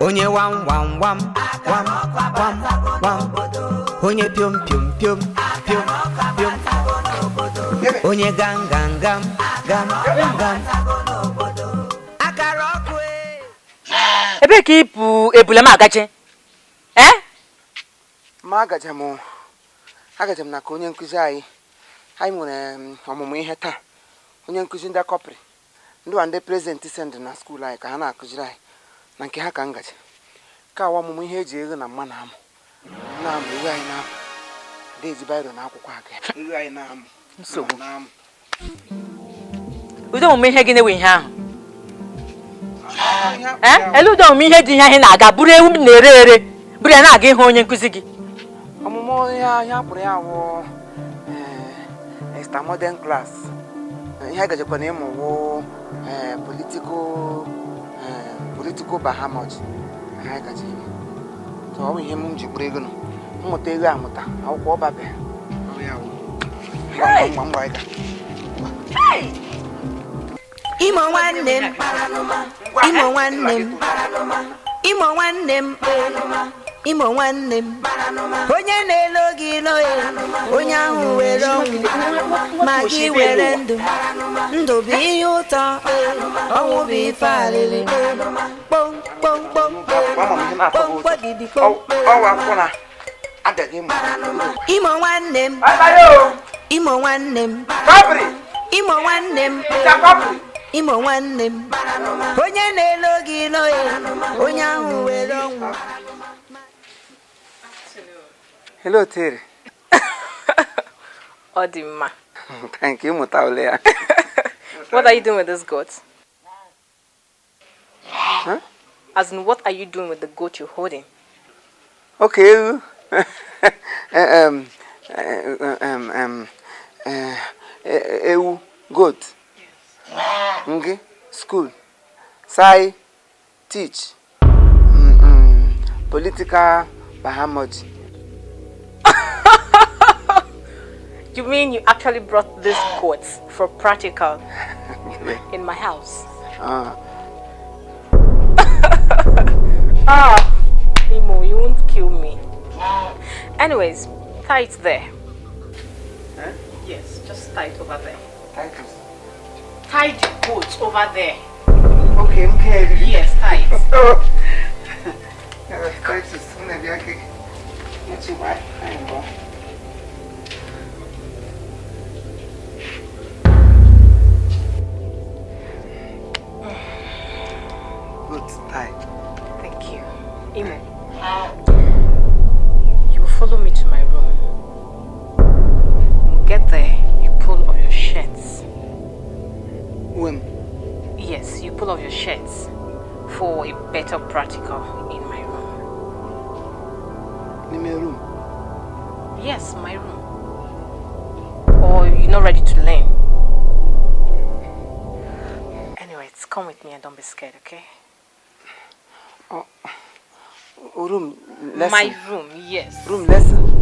Onye wam wam wam wam wam wam. Onye piom piom piom piom piom. Onye gam gam gam gam gam. Akara ọkụ e. Ebee ka ị bụ ebule m agaje? Ee? Ma agaje m na ka onye nkụzi anyị nwere ọmụmụ ihe taa. Onye nkụzi ndị kọprị ndị wa ndị prezidenti send na skuul anyị ka ha na-akụziri anyị na nke ha ka ngaji ka awa ọmụmụ ihe eji ego na mma na amụ na-amụ ewu anyị na-amụ ada eji bairo na akwụkwọ aga ewu anyị na-amụ nsogbu na-amụ. Ụdị ọmụmụ ihe gị na-ewe ihe ahụ? Ee, ele ụdị ọmụmụ ihe dị ihe anyị na-aga bụrụ ewu m na-ere ere bụrụ ya na-aga ịhụ onye nkụzi gị. Ọmụmụ ihe ahịa kpụrụ ya wụ extra modern class. Ihe a gajekwa na ịmụ wụ political bahamoji ihe gaje ịmụ. So ọ bụ ihe m ji kpụrụ ego nọ mmụta ego amụta akwụkwọ ọbabe ngwa ngwa ịga. Imo nwanne m, Imo nwanne m, Imo nwanne m, Imo nwanne m. Onye na-elo gị loe, onye ahụ were ọnwụ, ma gị were ndụ. Ndụ bụ ihe ụtọ, ọnwụ bụ ife alịlị. Kpom kpom kpom kpom kpodidi kpom. Ọwa akwụkwọ na adaghị ịmụ. Imo nwanne m, Imo nwanne m, Imo nwanne m, Imo nwanne m. Onye na-elo gị loe, onye ahụ were ọnwụ. Hello, Terry. Odima. Thank you, Mutaulea. What are you doing with this goat? Huh? As in, what are you doing with the goat you're holding? Okay. Ewu, goat. Yes. Ngi, school. Sai, teach. Political bahamoji. You mean you actually brought this goat for practical in my house? Imo, you won't kill me. Anyways, tie it there. Huh? Yes, just tie it over there. Tie it. Tie the goat over there. Okay, okay. Yes, tie it. Tie it. Good tie. Thank you. Imo, you will follow me to my room. When we get there, you pull off your shirts. When? Yes, you pull off your shirts for a better practical in my room. In my room? Yes, my room. Or you're not ready to learn. Anyways, come with me and don't be scared, okay? Oh, room lesson. My room, yes. Room lesson.